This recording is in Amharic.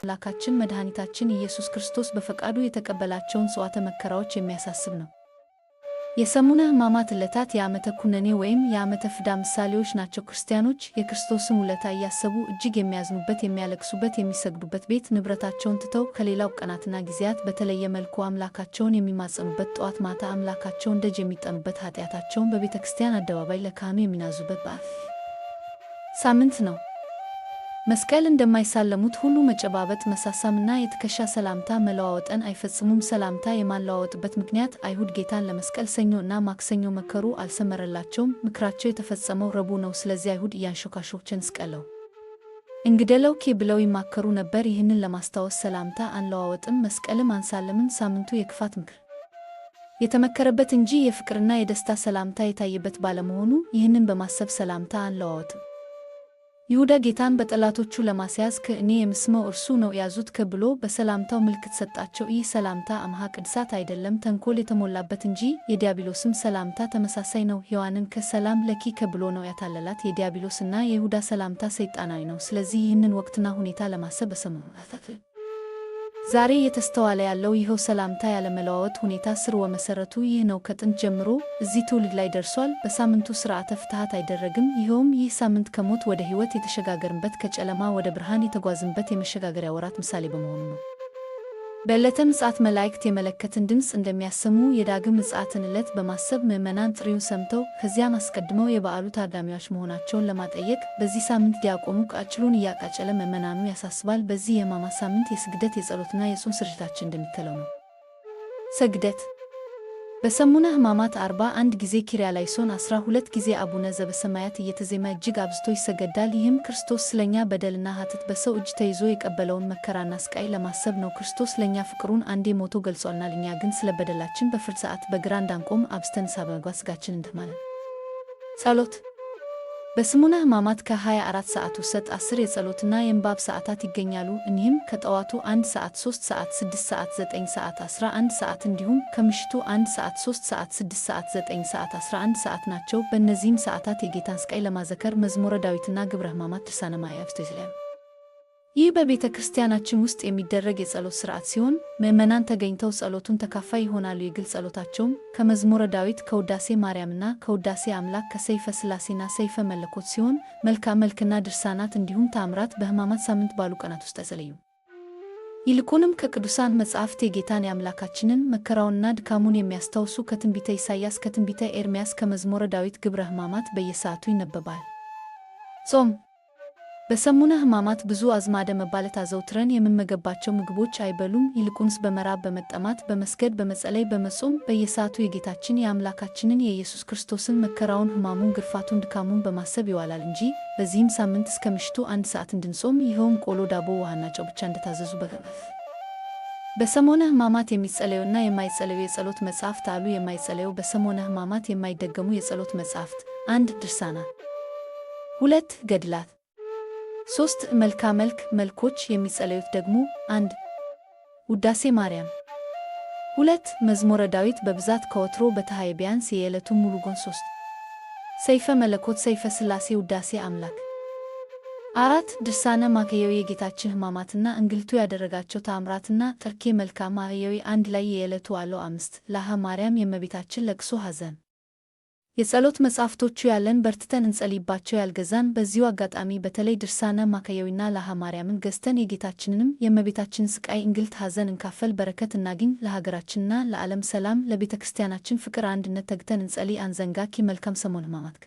አምላካችን መድኃኒታችን ኢየሱስ ክርስቶስ በፈቃዱ የተቀበላቸውን ጽዋተ መከራዎች የሚያሳስብ ነው። የሰሙነ ሕማማት ዕለታት የዓመተ ኩነኔ ወይም የዓመተ ፍዳ ምሳሌዎች ናቸው። ክርስቲያኖች የክርስቶስን ውለታ እያሰቡ እጅግ የሚያዝኑበት፣ የሚያለቅሱበት፣ የሚሰግዱበት፣ ቤት ንብረታቸውን ትተው ከሌላው ቀናትና ጊዜያት በተለየ መልኩ አምላካቸውን የሚማጸኑበት፣ ጠዋት ማታ አምላካቸውን ደጅ የሚጠኑበት፣ ኃጢአታቸውን በቤተ ክርስቲያን አደባባይ ለካህኑ የሚናዙበት በዓል ሳምንት ነው። መስቀል እንደማይሳለሙት ሁሉ መጨባበጥ፣ መሳሳምና የትከሻ ሰላምታ መለዋወጥን አይፈጽሙም። ሰላምታ የማንለዋወጥበት ምክንያት አይሁድ ጌታን ለመስቀል ሰኞ እና ማክሰኞ መከሩ፣ አልሰመረላቸውም። ምክራቸው የተፈጸመው ረቡዕ ነው። ስለዚህ አይሁድ እያንሾካሾኩ እንስቀለው፣ እንግደለው ኬ ብለው ይማከሩ ነበር። ይህንን ለማስታወስ ሰላምታ አንለዋወጥም፣ መስቀልም አንሳለምም። ሳምንቱ የክፋት ምክር የተመከረበት እንጂ የፍቅርና የደስታ ሰላምታ የታየበት ባለመሆኑ ይህንን በማሰብ ሰላምታ አንለዋወጥም። ይሁዳ ጌታን በጠላቶቹ ለማስያዝ ከእኔ የምስመው እርሱ ነው ያዙት ከብሎ በሰላምታው ምልክት ሰጣቸው። ይህ ሰላምታ አምሃ ቅድሳት አይደለም፣ ተንኮል የተሞላበት እንጂ። የዲያብሎስም ሰላምታ ተመሳሳይ ነው። ሔዋንን ከሰላም ለኪ ከብሎ ነው ያታለላት። የዲያብሎስና የይሁዳ ሰላምታ ሰይጣናዊ ነው። ስለዚህ ይህንን ወቅትና ሁኔታ ለማሰብ በሰሙነ ዛሬ እየተስተዋለ ያለው ይኸው ሰላምታ ያለመለዋወጥ ሁኔታ ስርወ መሰረቱ ይህ ነው። ከጥንት ጀምሮ እዚህ ትውልድ ላይ ደርሷል። በሳምንቱ ስርዓተ ፍትሐት አይደረግም። ይኸውም ይህ ሳምንት ከሞት ወደ ሕይወት የተሸጋገርንበት፣ ከጨለማ ወደ ብርሃን የተጓዝንበት የመሸጋገሪያ ወራት ምሳሌ በመሆኑ ነው። በዕለተ ምጽአት መላእክት የመለከትን ድምፅ እንደሚያሰሙ የዳግም ምጽአትን ዕለት በማሰብ ምዕመናን ጥሪውን ሰምተው ከዚያም አስቀድመው የበዓሉ ታዳሚዎች መሆናቸውን ለማጠየቅ በዚህ ሳምንት ዲያቆኑ ቃጭሉን እያቃጨለ ምዕመናኑ ያሳስባል። በዚህ የሕማማት ሳምንት የስግደት፣ የጸሎትና የጾም ስርዓታችን እንደሚከተለው ነው። ስግደት በሰሙነ ሕማማት 41 ጊዜ ኪርያላይሶን፣ 12 ጊዜ አቡነ ዘበሰማያት እየተዜመ እጅግ አብዝቶ ይሰገዳል። ይህም ክርስቶስ ስለኛ በደልና ኃጢአት በሰው እጅ ተይዞ የቀበለውን መከራና ስቃይ ለማሰብ ነው። ክርስቶስ ለኛ ፍቅሩን አንዴ ሞቶ ገልጿልናል። እኛ ግን ስለ በደላችን በፍርድ ሰዓት በግራ እንዳንቆም አብዝተን ንስሐ በመግባት ሥጋችንን እንትማለን። ጸሎት በሰሙነ ሕማማት ከ24 ሰዓት ውስጥ 10 የጸሎትና የንባብ ሰዓታት ይገኛሉ። እኒህም ከጠዋቱ 1 ሰዓት፣ 3 ሰዓት፣ 6 ሰዓት፣ 9 ሰዓት፣ 11 ሰዓት እንዲሁም ከምሽቱ 1 ሰዓት፣ 3 ሰዓት፣ 6 ሰዓት፣ 9 ሰዓት፣ 11 ሰዓት ናቸው። በእነዚህም ሰዓታት የጌታን ስቃይ ለማዘከር መዝሙረ ዳዊትና ግብረ ሕማማት ድርሳነ ማእያፍ ይላል። ይህ በቤተ ክርስቲያናችን ውስጥ የሚደረግ የጸሎት ሥርዓት ሲሆን ምዕመናን ተገኝተው ጸሎቱን ተካፋይ ይሆናሉ። የግል ጸሎታቸውም ከመዝሙረ ዳዊት፣ ከውዳሴ ማርያምና ከውዳሴ አምላክ፣ ከሰይፈ ሥላሴና ሰይፈ መለኮት ሲሆን መልክዓ መልክና ድርሳናት እንዲሁም ተአምራት በሕማማት ሳምንት ባሉ ቀናት ውስጥ አይጸለዩም። ይልቁንም ከቅዱሳን መጻሕፍት የጌታን የአምላካችንን መከራውንና ድካሙን የሚያስታውሱ ከትንቢተ ኢሳይያስ፣ ከትንቢተ ኤርምያስ፣ ከመዝሙረ ዳዊት ግብረ ሕማማት በየሰዓቱ ይነበባል። ጾም በሰሙነ ሕማማት ብዙ አዝማደ መባለት አዘውትረን የምንመገባቸው ምግቦች አይበሉም። ይልቁንስ በመራብ፣ በመጠማት፣ በመስገድ፣ በመጸለይ፣ በመጾም በየሰዓቱ የጌታችን የአምላካችንን የኢየሱስ ክርስቶስን መከራውን፣ ሕማሙን፣ ግርፋቱን፣ ድካሙን በማሰብ ይዋላል እንጂ። በዚህም ሳምንት እስከ ምሽቱ 1 ሰዓት እንድንጾም ይኸውም ቆሎ፣ ዳቦ፣ ውሃና ጨው ብቻ እንደታዘዙ በሰሞነ ሕማማት የሚጸለዩና የማይጸለዩ የጸሎት መጻሕፍት አሉ። የማይጸለዩ በሰሞነ ሕማማት የማይደገሙ የጸሎት መጻሕፍት፦ አንድ ድርሳናት፣ ሁለት ገድላት፣ ሶስት መልክዓ መልክ መልኮች። የሚጸለዩት ደግሞ አንድ ውዳሴ ማርያም፣ ሁለት መዝሙረ ዳዊት በብዛት ከወትሮ በተሃይ ቢያንስ የዕለቱን ሙሉ ጎን፣ ሶስት ሰይፈ መለኮት፣ ሰይፈ ሥላሴ፣ ውዳሴ አምላክ፣ አራት ድርሳነ ማክየዊ የጌታችን ሕማማትና እንግልቱ ያደረጋቸው ተአምራትና ጥርኬ መልክዓ ማህየዊ አንድ ላይ የዕለቱ አለው። አምስት ላሃ ማርያም የእመቤታችን ለቅሶ ሐዘን። የጸሎት መጻሕፍቶቹ ያለን በርትተን እንጸልይባቸው፣ ያልገዛን በዚሁ አጋጣሚ በተለይ ድርሳነ ማክየዊና ላሃ ማርያምን ገዝተን የጌታችንንም የእመቤታችንን ስቃይ፣ እንግልት፣ ሐዘን እንካፈል፣ በረከት እናግኝ። ለሀገራችንና ለዓለም ሰላም፣ ለቤተ ክርስቲያናችን ፍቅር፣ አንድነት ተግተን እንጸልይ። አንዘንጋ። ኪ መልካም ሰሞነ ሕማማት።